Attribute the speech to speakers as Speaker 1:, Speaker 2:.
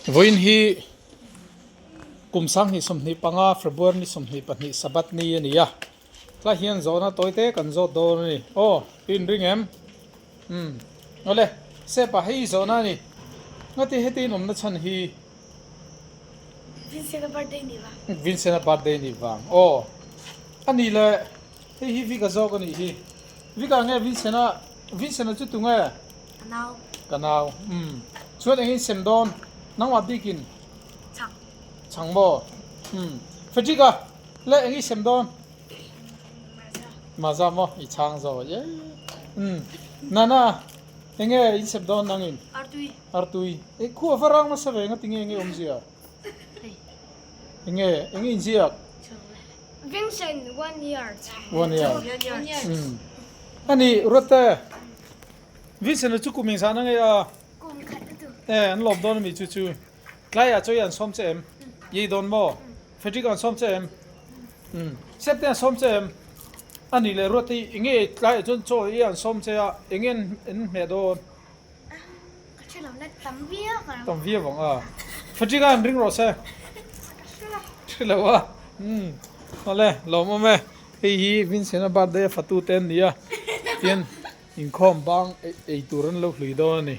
Speaker 1: Vawiin hi kum 2025 February ni 22 Sabbath ni a ni a, tlai hian zawhna tawi te kan zawt dawn a ni. Aw, i inring em? Umm, awle, Sepa hei i zawhna a ni. Ngati heti in awmna chhan hi?
Speaker 2: Vincent-a birthday ni vang.
Speaker 1: Vincent-a birthday ni vang. Aw, a ni le, hei hi Vika zawk a nih hi. Vika nge Vincent-a, Vincent-a chu tunge?
Speaker 2: Ka nau.
Speaker 1: Ka nau, umm. Chuan engin sem dawn? Nangmah bikin?
Speaker 2: Chhang.
Speaker 1: Chhang maw? Umm. Frederick-a, le eng i sem dawn?
Speaker 2: Maza.
Speaker 1: Maza maw? I chhang zo ye. Umm. Nana, enge in sem dawn nangin?
Speaker 2: Artui.
Speaker 1: Artui. E khu a va rang nasa ve, ngati nge enge awmzia?
Speaker 2: Hei.
Speaker 1: Enge, enge inziak?
Speaker 2: Vincent, one year.
Speaker 1: One year.
Speaker 2: One year.
Speaker 1: Umm. Ani, Ruatte. Vincent-a chu kum engzah na ngei a?
Speaker 2: Kum khat a tu.
Speaker 1: E, an lawm dawn ami chu chu. Tlaiah chaw i an sawm che em? I ei dawn maw? Frederick an sawm che em? Umm. Sep te an sawm che em? A nih leh Ruat i enge tlaiah chuan chaw i an sawm che a, enge an hmeh dawn?
Speaker 2: Ka hre lo na tam viau ang.
Speaker 1: Tam viau ang a. Frederick a an ring rawh se.
Speaker 2: Ka hre lo.
Speaker 1: Hre lo a. Umm. Awle, lawmawm e. Hei hi Vincent-a birthday a fatu te an ni a. Tian. Inkhawm bang ei tur an lo hlui dawn a ni.